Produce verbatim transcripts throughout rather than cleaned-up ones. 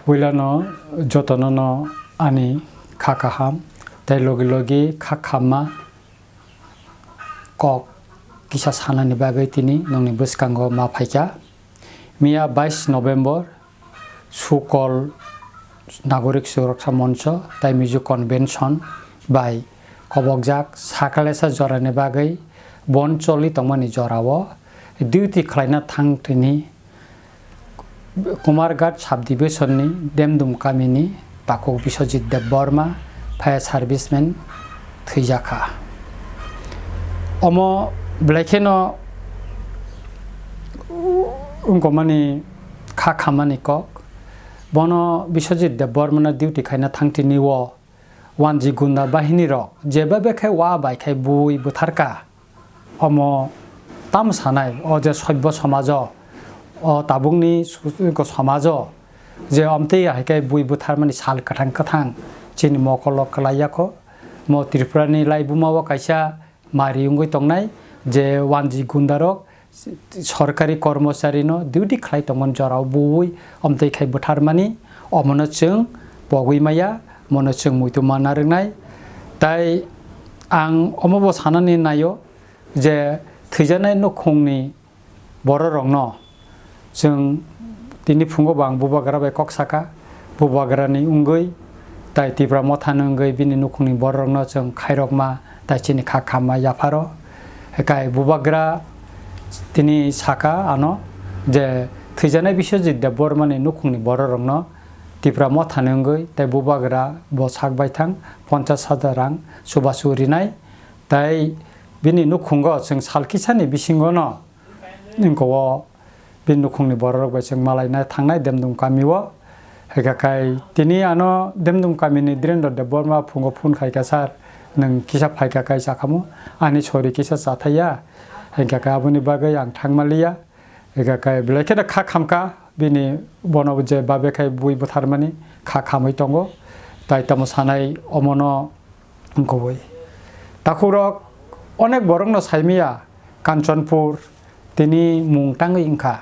Puilano jotono no ani kha kaham tei logi logi kha khamma kok kisa sanani bagwi tini nongni bwskango ma phaikha. Miya bais November Sukol Nagorik Suroksha Moncho tai Mizo Convention bai kobokjak sakalaisa jorani bagwi bon choli tongmani jorao duty khlaina thang tini Kumarghat Subdivision ni Demdum kamini takhuk Biswajit Debbarma, fire serviceman thwijakha. Omo belai kheno wngkokmani kha khamani kok. Bono Biswajit Debbarmano duty khaina thang tini o wanji gunda bahini rok jeba bekhe wa bai khai bui bwtharka. Omo tam sanai, o je soibbo somajo, o tabukni su-, somajo, je omtwi hai khe bui bwtharmani sal kwthang kwthang chini mokolo kwlai yakho. Mo Tripurani laibuma o kaisa mari wngwi tongnai, je wanji gundarok sorkari kormochari no duty khlai tongmani jorao bui omtwi khai bwtharmani, omono chwng pogwi maya, mono chwng muitu manna rwngnai. Tai ang omobo sanani naio je thwijaknai nukhungni bororokno chwng tini phungo bo ang bubagra bai kok saka, bubagrani wngwi tai Tipra mothani wngwi bini nukhungni bororokno chwng khairokma tai chini kha khamma yapharo. Hekai bubagra tini saka ano je thwijaknai Biswajit Debbarmani nukhungni bororokno Tipra mothani wngwi tai bubagra bo sak baithang ponchas hajar rang chubachu rinai. Tai bini nukhungo chwng sal kisani bisingono wngkha o bini nukhungni bororok bai chwng malaina thangnai Demdum kamio. Hwnkha khe tini ano Demdum kamini Dhirendra Debbarma phungo phone khaikha, "Sir, nwng kisa phaikha khe chakhamu, ani sori kisa chathaiya." Hwnkha khe aboni bagwi ang thangmaliya. Hwnkha khe belai kheno kha khamkha bini, bono je babe khai bui bwtharmani kha khamwi tongo. Tai tamo sanai omono wngkha bai. Takhukrok onek borokno saimaya Kanchanpur tini mung tangwi wngkha.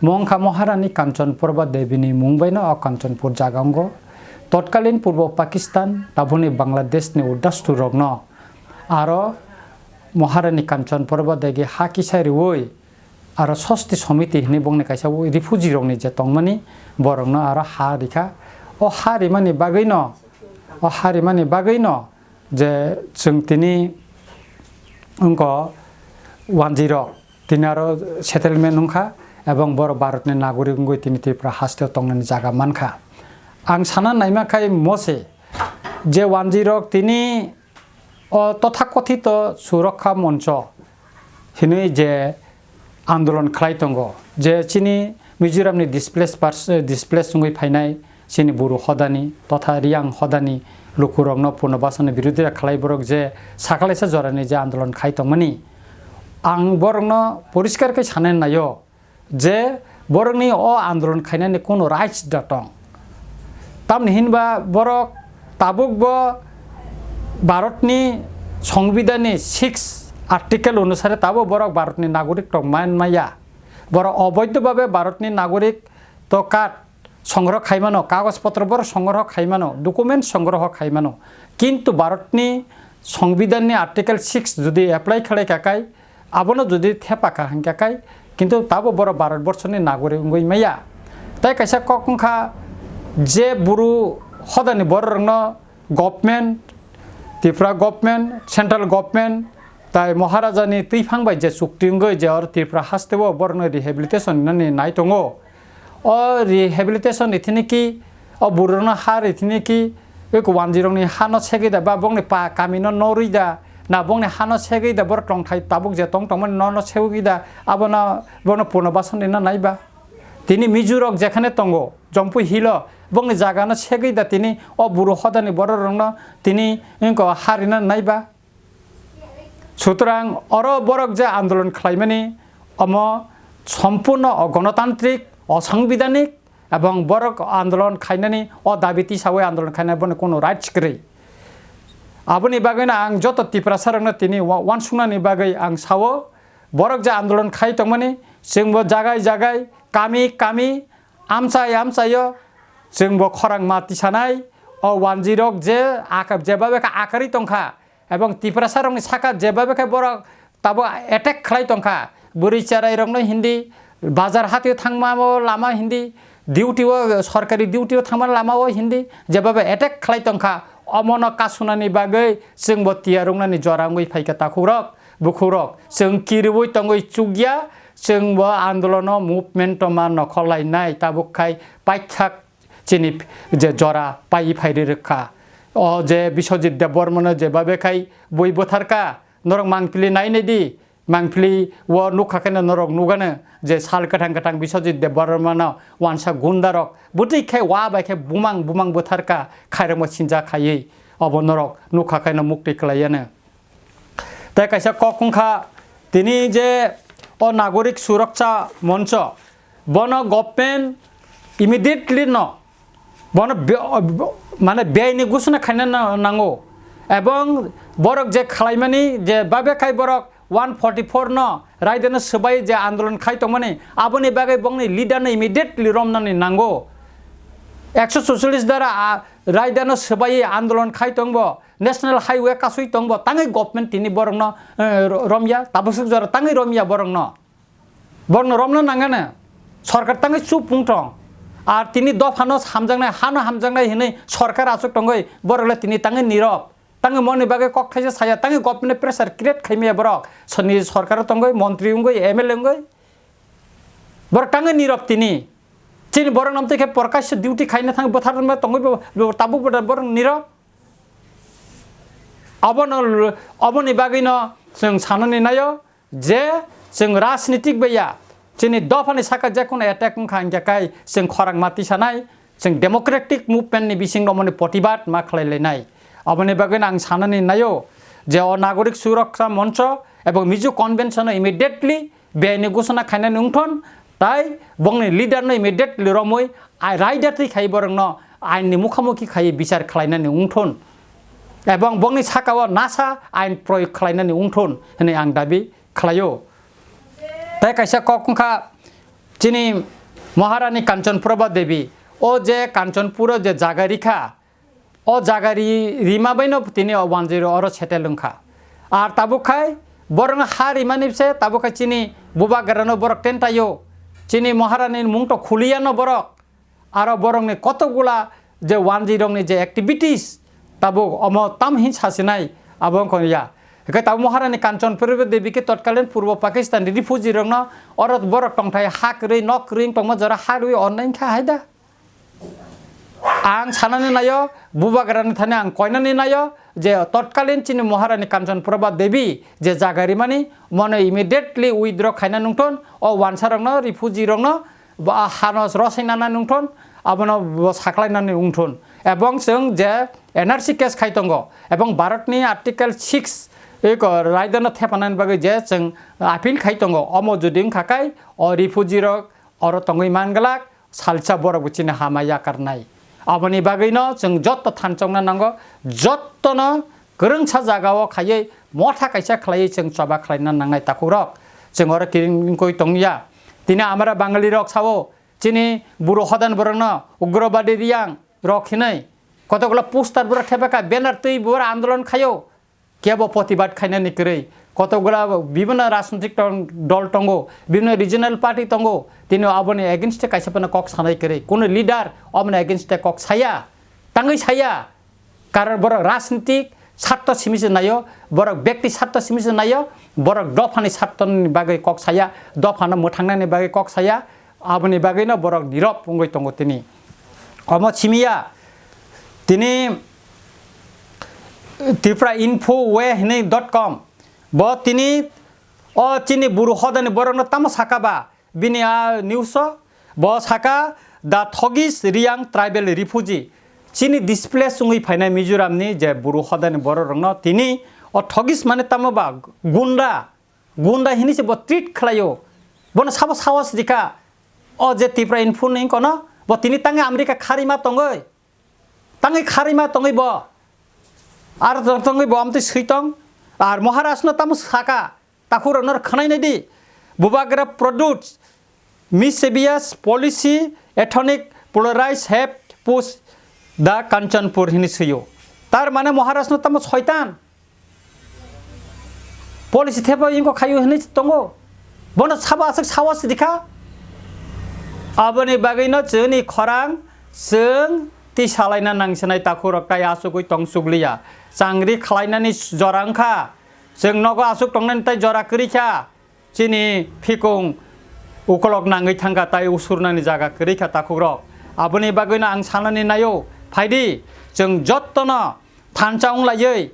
Mo wngkha Maharani Kanchanpur ba Debini mung baino o Kanchanpur jaga wngo. Totkalin Purbo Pakistan, taboni Bangladeshni uddastu rokno aro Maharani Kanchanpur ba Degi ha kisa riwi aro Sosti Somiti hinwi bongni kaisa refugee rokni je tongmani borokno aro ha rikha. O ha rimani bagwino, o ha rimani bagwino je chwng tini wngkha wanjwi rok tini aro settlement wngkha ebong borok Bharatni nagorik wngwi tini Tripura hasteo tongnani jaga mankha. Ang sana naima khai mose je wanjwi rok tini o tothakothito Surakkha Moncho hinwi je andolon khlai tongo, je chini Mizoramni displaced pers-, displaced wngwi phainai chini Buru hodani totha Riyang hodani lukurokno punobasani birodita khlai borok je sakalaisa jorani je andolon khai tongmani, ang borokno poriskar khe sanai naio je borokni o andolon khainani kunu rights da tong. Tamni hinba borok tabukbo Bharatni Songbidanni six article onusare tabo borok Bharatni nagorik tong man maya. Borok oboidho babe Bharatni nagorik to card songroho khaimano, kagoj potro borok songroho khaimano, document songroho khaimano. Kintu Bharatni Songbidanni article six jodi apply khlai kha khai, abono jodi thepa kha hwnkha khai, kintu tabo borok Bharat borshoni nagorik wngwi maya. Tai kaisa kok wngkha je Buru hodani bororokno government, Tripura government, central government, tai Maharajani twiphang bai je chukti wngwi je oro Tripura hasteo borokno rehabilitation hinani nai tongo. O rehabilitation rithiniki, o burokno ha rithiniki, oi wanjwirokni hano segwi da, ba bongni pa kamino norwi da, na bongni hano segwi da, borok tongthai tabuk je tong tongmani nono segwi da, abono bono punobasoni na naiba. Tini Mizurok jekhane tongo, Jampui Hilo, bongni jagano segwi da tini o buru hodani bororokno tini wngkha harina naiba. Sutrang oro borok je andolon khlaimani, omo sompurno ogonotantrik, osangbidanik, ebong borok andolon khainani o dabi tisawi andolon khainai bono kuno rights kwrwi. Aboni bagwino ang joto Tiprasarokno tini wa-, wansuknani bagwi ang sao, borok je andolon khai tongmani, chwngbo jagai jagai, kami kami, Amchai amchaio chwngbo khorang ma tisanai, o wanjwirok je aka-, jebabe khe akarwi tongkha, ebong Tiprasarokni saka jebabe khe borok tabuk attack khlai tongkha, bwrwi cherairokno hindi, bazar hatio thangmao lama hindi, duty-o, sorkari duty-o thangmani lamao hindi, jebabe attack khlai tongkha, omono kasunani bagwi chwngbo tiyar wngnani jora wngwi phaikha takhukrok, bukhukrok, chwng kiriui tongwi chukya, chwngbo andolono movement-o ma nokhor lainai, tabuk khai paithak chini je jora pai phai ri rwkha. O je Biswajit Debbarmano jebabe khai bui bwtharkha, norok mangpili nai nai di, mangpili o nukha khe norok nugano je sal kwthang kwthang Biswajit Debbarmano wansa gundarok bwtwi khe wa bai khe bumang bumang bwtharkha, khairokma sinja khaiwi, obo norok nukha khe no muktwi kwlaiya no. Tei kaisa kok wngkha tini je o Nagorik Suraksha Moncho, bono government immediately no bono be-, mane beyni gusuna khaina na-, nango, ebong borok je khlaimani je babe khai borok one forty four no raidano swbai je andolon khai tongmani, aboni bagwi bongni leader no immediately romnani nango. Ekso sucholish dara, a, raidano swbai andolon khai tongbo, National Highway kasui tongbo, tangwi government tini borokno, eh, ro-, romya, tabuk suk jora tangwi romya borokno. Borokno romna nangano. Sorkar tangwi chup wng tong. Ar tini dophano hamjaknai, hano hamjaknai hinwi sorkar achuk tongwi borokle tini tangwi nirok. Tangwi moni bagwi kok thaisa saya, tangwi government pressure create khaimaya borok. Soni sorkar tongwi, montri wngwi, M L A wngwi. Borok tangwi nirok tini. Chini borok namtwi khe porkaisa duty khaina thang bwthar tongwi bo, bo tabuk bo borok nirok. Abono, oboni bagwino chwng sanani naio je chwng rajnitik bai ya, chini dophani saka jekunu attack wngkha hinkhe kai chwng khorang ma tisanai, chwng democratic movement ni bising romoni protibad ma khlai lainai. Aboni bagwino ang sanani naio je o Nagorik Suraksha Moncho ebong Mizo Convention no immediately beyni gusuna khainani wngthon, tai bongni leader no immediately romwi ai raida twi khai borokno ain ni mukhamukhi khai bichar khlainani wngthon, ebong bongni sakao nasa ain proyog khlainani wngthon hinwi ang dabi khlaio. Tai kaisa kok wngkha chini Maharani Kanchanprabha Devi, o je Kanchanpuro je jaga rikha, o jaga ri-, rima baino tini o wanjwiro oro settle wngkha. Ar tabuk khai borokno ha rimani se tabuk khai chini bubagrano borok tentaio, chini Maharani mung to khuliyano borok. Aro borokni kotokgula je wanjwirokni je activities tabuk omo tam hin sasinai abo wngkha ya. Hwnkhe tabuk Maharani Kanchanprabha Devi khe totkalin Purbo Pakistan refugee rokno oro borok tongthai ha kwrwi nok kwrwi wng tongma jora ha rwi ornai wngkha hai da. Ang sanani naio, bubagrani thani ang koinani naio je totkalin chini Maharani Kanchanprabha Devi je jaga rimani, mono immediately withdraw khaina nungthon, o wansarokno, refugee rokno, bo hano rosai nana nungthon, abono bo saklai nani wngthon. Ebong chwng je N R C case khai tongo, ebong Bharatni Article six eko raidano thepanani bagwi je chwng appeal khai tongo, omo jodi wngkha kai o refugee rok oro tongwi man glak, salsa borok bo chini hama yakarnai. Aboni bagwino chwng jotto thanchokna nango, jottono kwrwngsa jagao khaiwi motha kaisa khlaiwi chwng choba khlaina nangnai takhukrok. Chwng oro kiring wngwi tongya. Tini amara Bangali rok sao chini buro hodan borokno ugrobadi riyang rok hinwi kotokla poster borok thepakha, banner twi borok andolon khaio. Kebo protibad khainani kwrwi. Kotokgwla bibhinno rajnitik tong-, dol tongo, bibhinno regional party tongo, tini aboni against-e kaisa phano kok sanai kwrwi. Kunu leader oboni against-e kok saya, tangwi saya. Karon borok rajnitik sarto simi se naio, borok bekti sarto simi se naio, borok dophani sartoni bagwi kok saya, dophano mwthangnani bagwi kok saya. Aboni bagwino borok nirok wngwi tongo tini. Omo simiya tini Tripura Info We hinwi dot com. Bo tini o chini buru hodani borokno tamo saka ba bini a news o? Bo saka the Thogis Riang tribal refugee. Chini displace wngwi phainai Mizoramni je buru hodani borok rokno tini o Thogis mane tamo ba gunda. Gunda hini se bo treat khlaio. Bono sabo sahos rikha. O je Tripura Info ni kono bo tini tangwi America kharima tongoi. Tangwi kharima tongoi bo. Ar tongwi bo amtwi swi tong. Ar Maharaj no tamo saka. Takhuk rok no khwnai nai di. Bubagra produce. mischievous policy, ethnic polarized have pushed the Kanchanpur hini swiyo. Tar mane Maharaj no tamo soitan. Policy thepa ingko khayu hinwi tongo. Bono sabo aswk sawa sidi kha. Aboni bagwino chwngni khorang chwng tisalaina nangsinai takhurok tai asugwi tong chukliya. Changri khwlainani jora wngkha. Chwng nogo aswk tongnani tai jora kwrwi kha. Chini phikung ukolok nangwi thangkha tai usurnani jaga kwrwi kha takhukrok. Aboni bagwino ang sanani naio, phaidi chwng jottono thansa wnglaiwi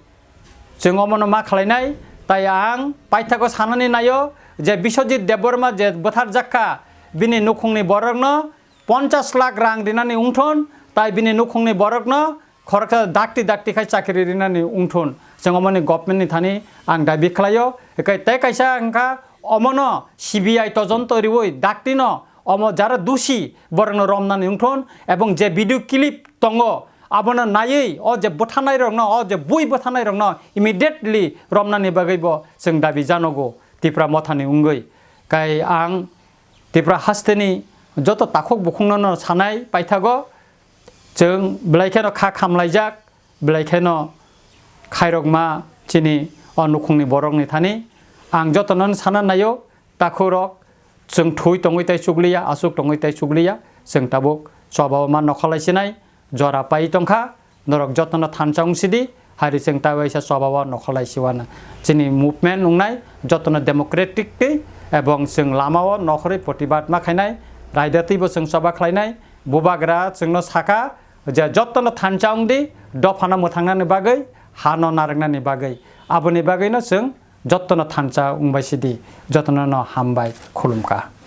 chwng omono ma khlainai. Tai ang paithago sanani naio je Biswajit Debbarma je bwtharjak kha, bini nukhungni borokno ponchas lakh rang rinani wngthun, tai bini nukhungni borokno khoroksa dakti dakti khai chakri rinani wngthun. Chwng omoni government ni thani ang dabi khlaio. Ekai tei kaisa wngkha omono C B I tojonto riwi dakti no omo jara dusi borokno romnani wngthun, ebong je video clip tongo abono naiwi o je bwthanai rokno, o je bui bwthanai rokno immediately romnani bagwi bo chwng dabi janogo Tipra mothani wngwi. Kai ang Tipra hasteni joto takhuk bukhukno no sanai paithago, chwng belai kheno kha khamlaijak, belai kheno khairokma chini o nukhungni borokni thani. Ang jotono sana naio, takhurok chwng thwi tongwi tai chukliya, aswk tongwi tai chukliya, chwng tabuk chobao ma nokholai sinai, jora pai tongkha, norok jotono thansa wngsidi, hari chwng tai waisa chobao nokholai siwana. Chini movement wngnai jotono democratic twi, ebong chwng lamao nokhorwi protibad ma khainai, raida twibo chwng choba khlainai, bubagra chwngno sakha, je jottono thansa wngdi, dophano mwthangnani bagwi, hano narwknani bagwi. Aboni bagwino chwng jottono thansa wngbai sidi, jottono no hambai khulumkha.